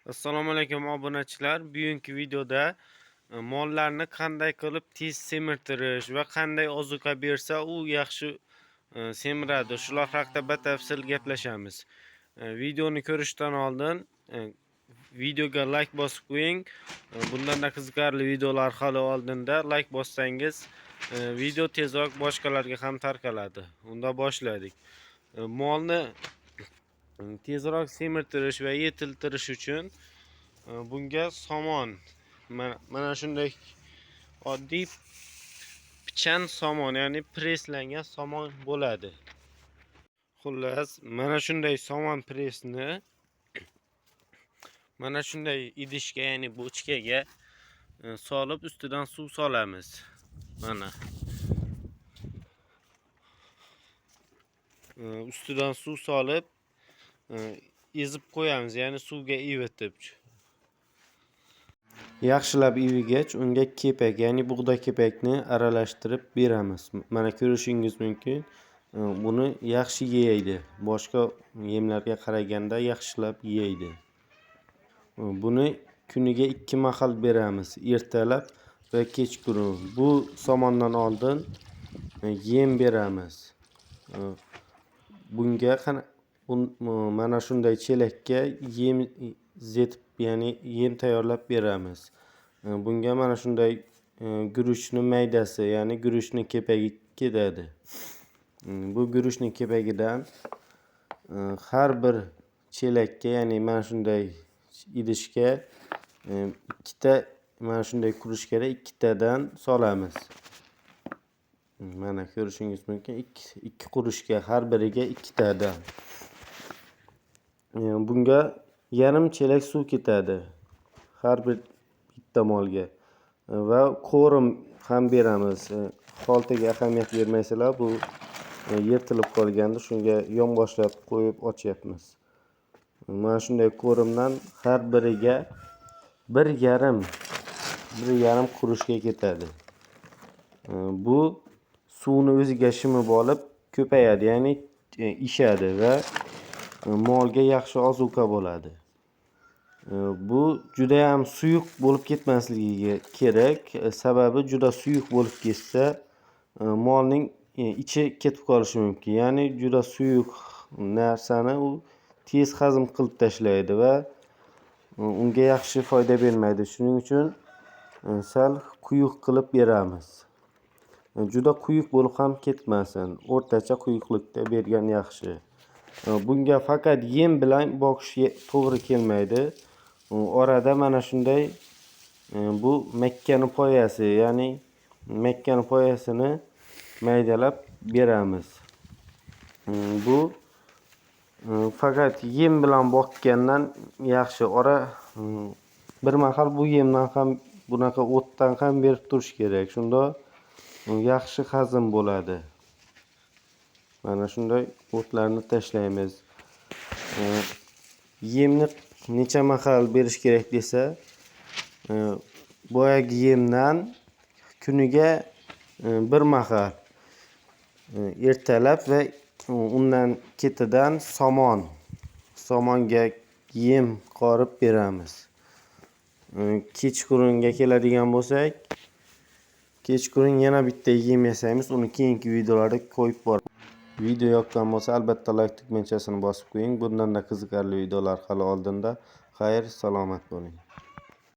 Assalomu alaykum, obunachilar. Bugungi videoda mollarni qanday qilib tez semirtirish va qanday ozuqa bersa u yaxshi semiradi. Shular haqida batafsil gaplashamiz. Videoni ko'rishdan oldin videoga like bosib qo'ying. Bundanda qiziqarli videolar hali oldinda. Like bossangiz video tezroq boshqalarga ham tarqaladi. Unda boshladik. Molni tezroq semirtirish va yetiltirish uchun bunga somon, mana shunday oddiy pichan somon, ya'ni presslangan somon bo'ladi. Xullas, mana shunday somon pressni mana shunday idishga, ya'ni bochkaga solib, ustidan suv solamiz. Mana ustidan suv solib, ezib qo'yamiz, ya'ni suvga ivitib. Yaxshilab ivigach, unga kepak, ya'ni bug'doy kepakni aralashtirib beramiz. Mana ko'rishingiz mumkin, buni yaxshi yeydi. Boshqa yemlarga qaraganda yaxshilab yeydi. Buni kuniga 2 mahal beramiz, ertalab va kechqurun. Bu somondan oldin yem beramiz. Bunga mana shunday chelakka yem zetib, ya'ni yem tayyorlab beramiz. Bunga mana shunday guruchni maydasi, ya'ni guruchni kepagi ketadi. Bu guruchni kepagidan har bir chelakka, ya'ni mana shunday idishga ikkita mana shunday krujkada ikkitadan solamiz. Mana ko'rishingiz mumkin, ikki krujka, har biriga ikkitadan. Bunga yarim chelak suv ketadi har bir bitta molga. Va qo'rim ham beramiz. Xoltaga ahamiyat bermaysizlar, bu yirtilib qolganda shunga yonboshlab qo'yib ochyapmiz. Mana shunday qo'rimdan har biriga bir yarim krujka ketadi. Bu suvni o'ziga shimib olib ko'payadi, ya'ni ishadi va molga yaxshi ozuqa bo'ladi. Bu judayam suyuq bo'lib ketmasligi kerak. Sababi juda suyuq bo'lib ketsa, molning ichi ketib qolishi mumkin. Ya'ni juda suyuq narsani u tez hazm qilib tashlaydi va unga yaxshi foyda bermaydi. Shuning uchun sal quyuq qilib beramiz. Juda quyuq bo'lib ham ketmasin. O'rtacha quyuqlikda bergan yaxshi. Bunga faqat yem bilan boqish to'g'ri kelmaydi. Orada mana shunday bu makkani poyasi, ya'ni makkani poyasini maydalab beramiz. Bu faqat yem bilan boqqandan yaxshi. Ora bir mahal bu yemdan ham, bunaqa o'tdan ham berib turish kerak. Shunda yaxshi hazm bo'ladi. Mana shunday o'tlarni tashlaymiz. Yemni necha mahal berish kerak desa, boyagi yemdan kuniga bir mahal, ertalab va undan ketidan somonga yem qorib beramiz. Kechqurunga keladigan bo'lsak, kechqurun yana bitta yem yasaymiz. Uni keyingi videolarda qo'yib boraman. Video yoqqan bo'lsa, albatta like tugmachasini bosib qo'ying. Bundanda qiziqarli videolar hali oldinda. Xayr, salomat bo'ling.